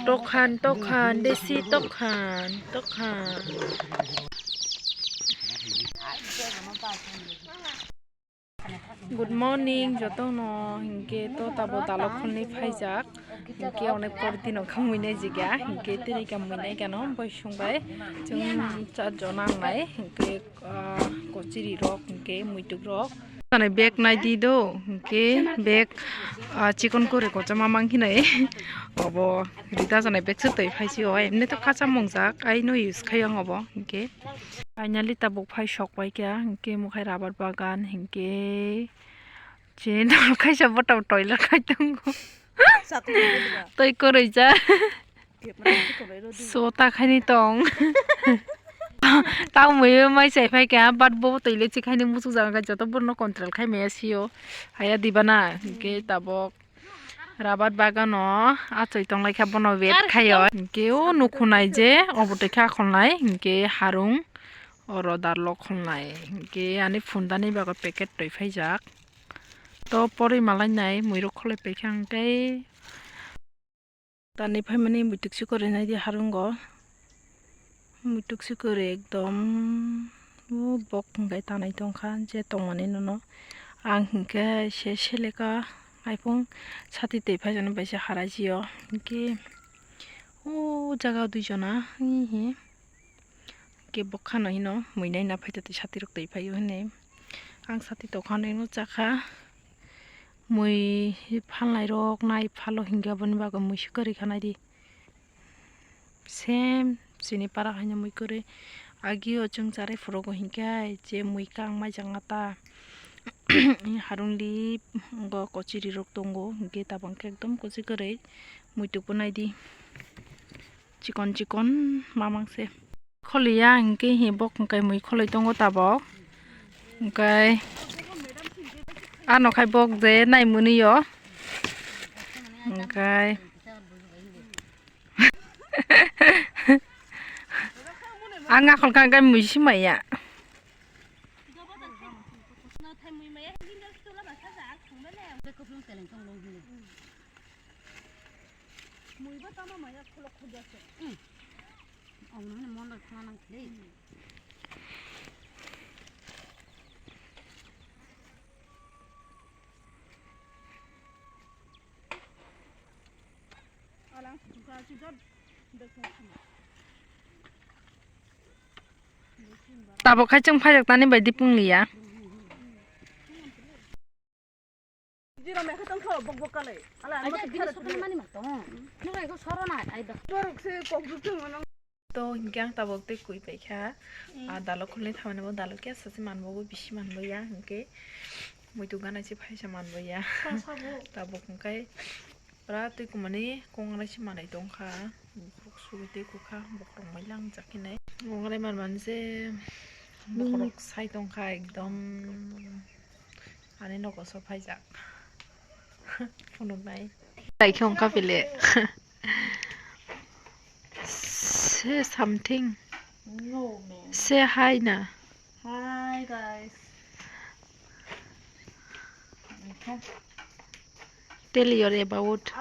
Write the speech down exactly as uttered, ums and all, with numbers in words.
Tokhan, tokhan, desi tokhan, tokhan. Good morning, jotono. Hinkhe to tabo dalok khulni phaijak. Hinkhe onek por dino khamui nai jigya. Hinkhe tini khamui nai gano bai sung bai. Chwng char jona ang nai. Hinkhe, ah, kochiri rok, hinkhe muituk rok. Tane bag nai di do. Hinkhe bag, ah, chikon kore kochoma mang hinai. Obo rida janai bag se twi phai si o. Emne to kacha mongjak. Ai no use khai ang obo. Hinkhe. Finally tabuk phai sok pai kha, hinkhe omo khai rubber bagan, hinkhe chini dol kaisa bwtao toilet khai tongo. Satwi tongwi ba. Twi kwrwi ja. Kepma twi kwrwi rw di. So ta khaini tong. Tamo mai chai phai kha, but bo toilet se khaini muchuk jaga joto borno control khai maya sio. Haya dibana, hinkhe tabuk. Rabat bagano achoi tonglaikha bono wait khaio. Hinkhe o nukhunai je obo twi kha khulnai, hinkhe harung oro darlok khulnai. Hinkhe ani phundani bagwi packet twi phaijak. To porwi malainai muirok khulai paikha hinkhe. Tani phaimani muituk si kwrwi naidi harungo. Muituk si kwrwi ekdom. O bok hwnkhe tanai tongkha je tongmani nono. Ang hinkhe se seleka aphung sati twi phaijaknai bai se haraisio. Hinkhe o jaga o duijona hihi. Hinkhe bokha no hino mui naina phaitati sati rok twi phaio hinwi. Ang sati tokha hinwi chakha. Mui phalnai rok nai phalo hinkhe aboni bagwi mui se kwrwi kha naidi. Same chini para haino mui kwrwi. Agio chwng charai phuru go hinkhe je mui kang mai jang ta. Harungli go kochiri rok tongo, hinkhe tabang khe ekdom kochi kwrwi. Muituk bo naidi. Chikon chikon mamang se. Kholiya hinkhe hi bok hinkhe mui kholoi tongo tabok. Hinkhe ano khai bok je nai mwnwi o. Hinkhe Ang akhol kha khe mui si maya. Tabok khai chwng phaijaknani bai di pung liya. Jiro mekhe tongkho bok bok kalai. Ala, ala, ala, ala, ala. Borok se kok juk thung mano. To hinkhe ang tabok tei kui paikha. Mm. Ah, dalok khulni thamani bo dalok khe sachi manbogo bisi manboya hinkhe. Muitu gana se phaisa manboya. Sa, sa bo. Tabok hinkhe pura twi kumani kongrai se manai tongkha. Bokhorok sugwi tei kukha, bokhorok mai lang jakhe nai. Kongrai manmani se bokhorok sai tongkha ekdom. Ani nogo so phaijak. Phunuknai. Taikhe wngkha bele. Say something. No, man. Say hi na. Hi, guys. Okay. Tell your about.